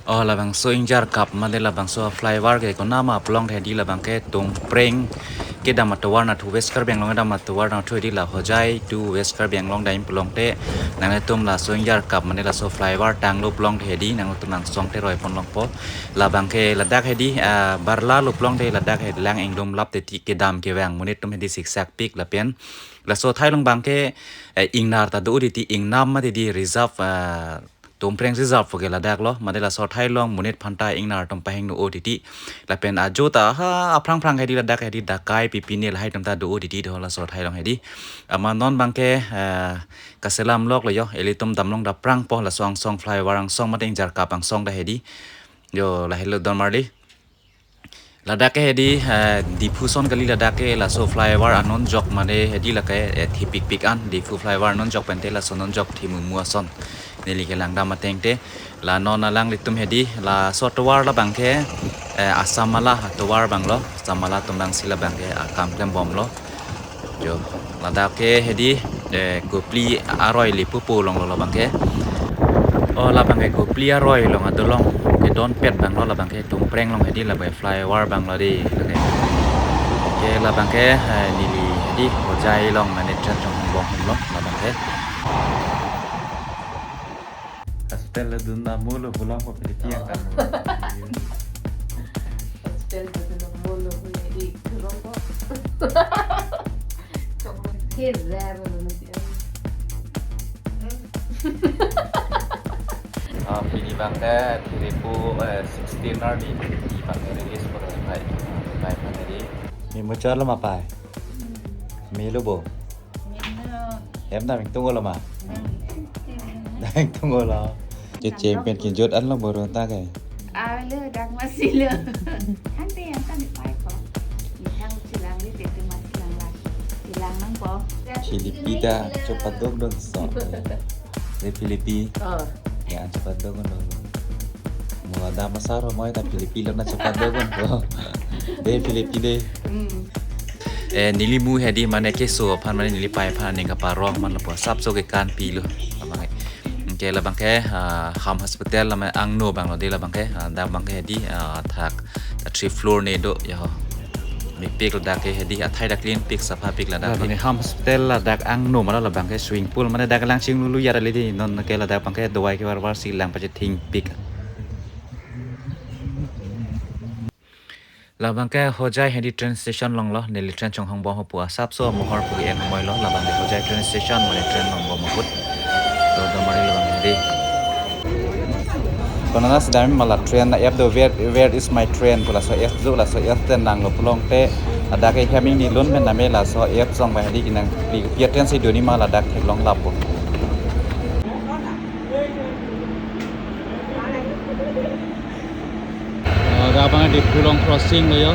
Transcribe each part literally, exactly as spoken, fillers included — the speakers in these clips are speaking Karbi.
Oh, labangso ingjarkap mate labangso flyover ke konama aplong hedi, labang ke Tumpreng kedam atovar nathu, West Karbi Anglong kedam atovar nathu hedi, la Hojai to West Karbi Anglong dam pulote nanglitum laso ingjarkap mate laso flyover tanglo pulote hedi nanglitum angsong te roi pon longpo. Labang ke ladak hedi, ah, barla lo pulote ladak hedi lang ingdum lap titi kedam kevang monit atum hedi siksak pik lapen laso athai along abang ke, eh, ingnar ta do titi, ingnam mate di reserve, ah, Tumpreng reserve ke ladak lo, mate laso athai along monit aphanta ingnar atum pahingno titi. Lapen ajo ta ha aphrang phrang hedi ladak hedi dakai pipine lahai atum ta do titi do laso athai along hedi. Amat non abang ke, eh, kaselam lok lo yo, ilitum damlong daprangpo laso angsong, flyover angsong mate ingjarkap angsong ta hedi. Yo, lahelo don marli. Ladak ke hedi, eh, Diphu ason kali ladak ke, laso flyover anon jok mate hedi lake, eh, thipikpik an, Diphu flyover anon jok pente laso anon jok thimumu ason. Neli kelangdam ateng te, la non alanglitum hedi, laso atovar labang ke, eh, Assam Mala atovar abang lo, Assam Mala atum abang si labang ke akam klembom lo. Jo, ladak ke hedi, eh, Kopili aroi le pupo along lo labang ke. Oh, labang ke Kopili aroi along adolong kedonpet abang lo labang ke, Tumpreng along hedi labang flyover abang lo di. Lake. Ke labang ke, eh, neli hedi Hojai along mane train chonghongbom lo labang ke. Hospital lo dun na mulo pulang ko pilipian kan. Hospital lo dun na mulo punya di kurang ko. Kira belum. Ah, pini abang ke Triple, eh, sixteen arni, pini abang ke release pada baik, baik mana di. Ni muchar lo ma pai. Melo bo. Em dam ingtung lo ma. Dam ingtung lo. Ke champion kinjot an lo boron ta ke. Ah, lo dak masih lo. Ante yang kan dipai ko. Yang silang di tete masih lang lagi. Silang nang po. Philippi ta cepat dok don so. Di Philippi. Oh. Ya cepat dok don. Mo ada masar mo ta Philippi lo na cepat dok don. De Philippi de. Hmm. Eh, neli mu hedi mane keso aphan mane neli pai aphan ning kaparong man lapu asapso ke kan pilo. Labang ke. Ke labang ke, ah, Ham Hospital lama angno abang lo de labang ke, ah, dak abang ke hedi, ah, thak, ah, three floor ne do ya ho. Mepik ladak ke hedi, athai dak clean pik, sapha pik ladak. Labang ke Ham Hospital ladak angno mala labang ke swimming pool mane dak lang chinglulu yar le di, non ke ladak abang ke dawai kevar var si lang pachething pik. Labang ke Hojai hedi train station along lo, neli train chonghongbom ho pu asapso mohor pu en moi lo, labang ke Hojai train station mane train longbom ahut. To do mari labang hedi. Konana sedang mala train na app do, where, where is my train pu laso app do, laso app train nang lo pulote ladak ke hem ingni lun men name laso app song ba hedi kinang pli pia train si doni ma ladak theklong lapo. Oh, dak abang Diphu along crossing lo yo.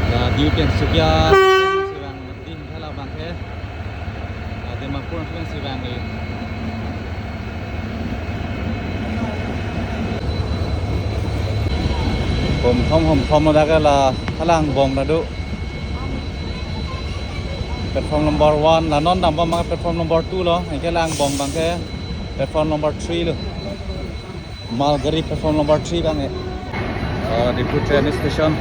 Dak Diu pen Sukia si vang, di hala abang ke. Dak Dimapur pen si vang lo yo. Hom thom hom thom dak ke la halang bong ta do. Platform number one, la non dambom abang platform number two lo, anke la angbong abang ke platform number three lo. Malgari platform number three abang ke. Oh, Diphu train station.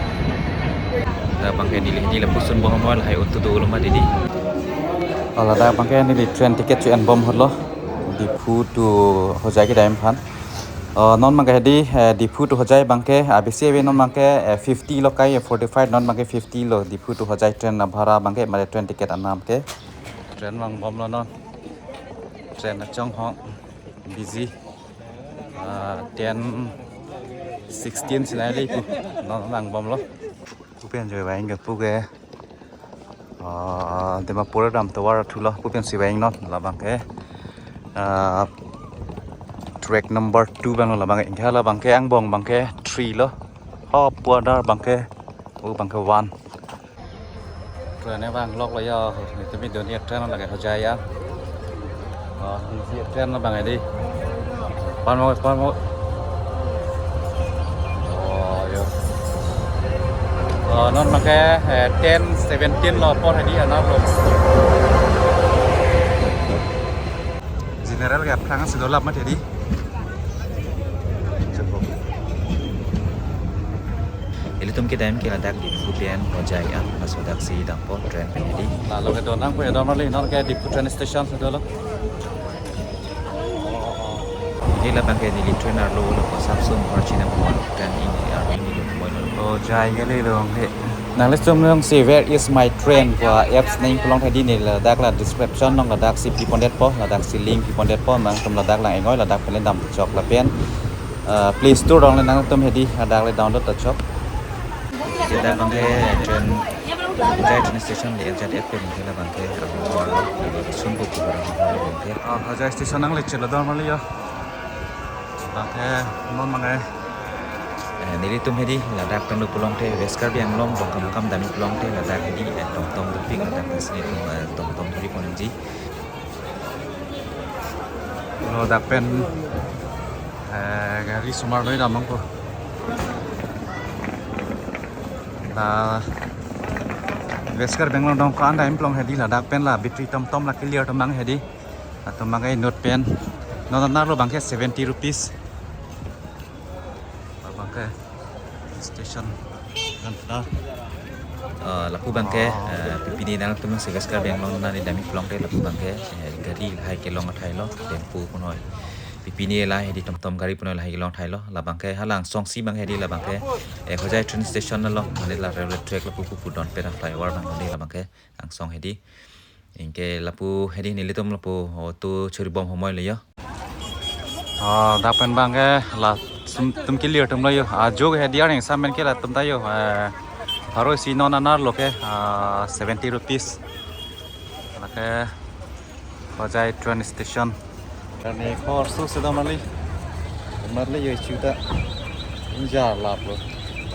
Dak abang ke neli, neli lapuson bom mo lahai auto do lo ma didi. Oh, ladak abang ke neli train ticket cho-en bom holo. Diphu to Hojai kedam aphan. Oh, non abang ke hedi, eh, Diphu to Hojai abang ke, ah, besi ave non abang ke, eh, fifty lo kai, eh, forty-five non abang ke fifty lo, Diphu to Hojai train abhara abang ke, mane train ticket anam ke. Train vangbom lo non. Train achonghong, busy. Ah, ten sixteen si nai le pu. Non vangbom lo. Pu pen joi vang ke pu ke. Ah, Dimapur dam tovar thulo pu pen si vang non labang ke. Ah, track number two abang lo labang ke. Ingkha labang ke angbong abang ke three lo. Oh, pu adar abang ke. Oh, abang ke one. Train abang lok lo ya. Nitimi dunia train lagi Hojai ya. Oh, easy train lo abang hedi. Pan mo, pan mo. Oh, yo. Oh, non abang ke, eh, ten seventeen lo apor hedi anap lo. General ke aphrang si dolap mat hedi. Kedam ke ladak Diphu pen Hojai an laso dak si dampo train pen hedi. Lalo ke donang ko ya damali non ke Diphu train station si dolo. Hedi labang ke neli train arlo lo ko Sapsum Horchinam Hall train in arlo neli lo moi lo. Hojai ke le long he. Nanglitum jongsi Where is my train ko apps nangpalong hedi, neli ladak la description along ladak si pipondetpo, ladak si link pipondetpo, nangtum ladak lang ingoi, ladak pen le damchok lapen, eh, Play Store along le nangtum hedi ladak le download ta chok. Seta bang ke train, Hojai train station le F Z F pen ke labang ke, ah, hall, sun ko ko labang ke. Ah, Hojai station nangli chelo damali ya. Bang ke non bang ke. Eh, nelitum hedi ladak pen lo pulote West Karbi Anglong Dongkamukam damji pulote ladak hedi, eh, Tomtom dopik, ladak pen si nelitum, eh, Tomtom duri ponji. Lo dak pen, eh, gari osomar noi damang ko. La West Karbi Anglong Dongka an damji pulote hedi ladak pen la battery Tomtom la clear atum abang hedi. Atum abang ke inut pen. Non anerlo bang ke seventy rupees. Bang ke station. Kan ta. Eh, lapu bang ke, eh, pipini nangtum si West Karbi Anglong nangli damji pulote lapu bang ke, eh, gari lahai kelong athai lo, tempo punoi. Pipini lahai hedi Tomtom gari punoi lahai kelong athai lo. Labang ke hala angsong si bang hedi labang ke, eh, Hojai train station lo, mane la railway track lapu pu pu don pen flyover bang hedi labang ke angsong hedi. Anke lapu hedi nelitum lapu auto churibom homoi lo yo. Ah, dak pen bang ke la sum tum clear atum lo yo. Ah, jo hedi arni samen ke latum ta yo. Eh, pharo isi non anerlo ke, ah, seventy rupees. Lake Hojai train station. Kami khor su sudah mali. Mali yo chuta. Inja lap lo.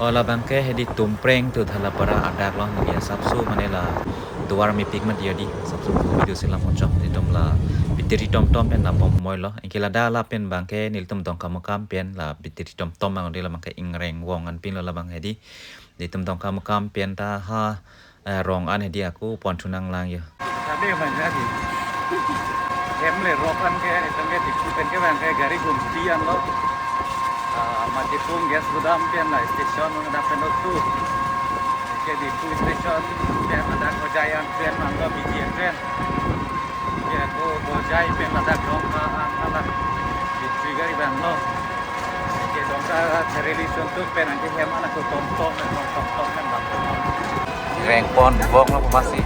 Oh, labang ke hedi Tumpreng to Dhalapara adak lo, neli asapso mane la duar mepik mat yo di. Asapso video si lam ponchok, nelitum la battery Tomtom pen la bom moi lo. Anke ladak la pen bang ke nelitum Dongkamukam pen la battery Tomtom abang hedi labang ke ingreng vong an pin lo labang hedi. Nelitum Dongkamukam pen ta ha, eh, rong an hedi ako pon thu nanglang yo. Kami mana di? Hem le rok an ke, itum ke Diphu pen ke bang ke gari gumpi an lo. Ah, Matipung gas gudam pen la station dak pen lo tu. Ke Diphu station pen dak Hojai an train an lo, B T S train. Ke ako Hojai pen ladak Dongka an hala battery gari abang lo. Ke Dongka Chareli Sontok pen anke hem an ako Tomtom, Tomtom, Tomtom pen bang. Rengpon bok lo pemasi.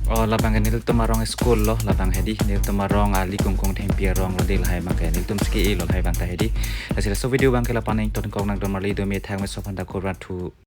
Oh, labang ke nelitum arong school lo, labang hedi, nelitum arong ali kungkung thengpi arong lo di lahai bang ke, nelitum siki lo lahai bang ta hedi. Lasi laso video bang ke la pen ingtonkok nang damali, do me thang me sophan ta kurvan thu.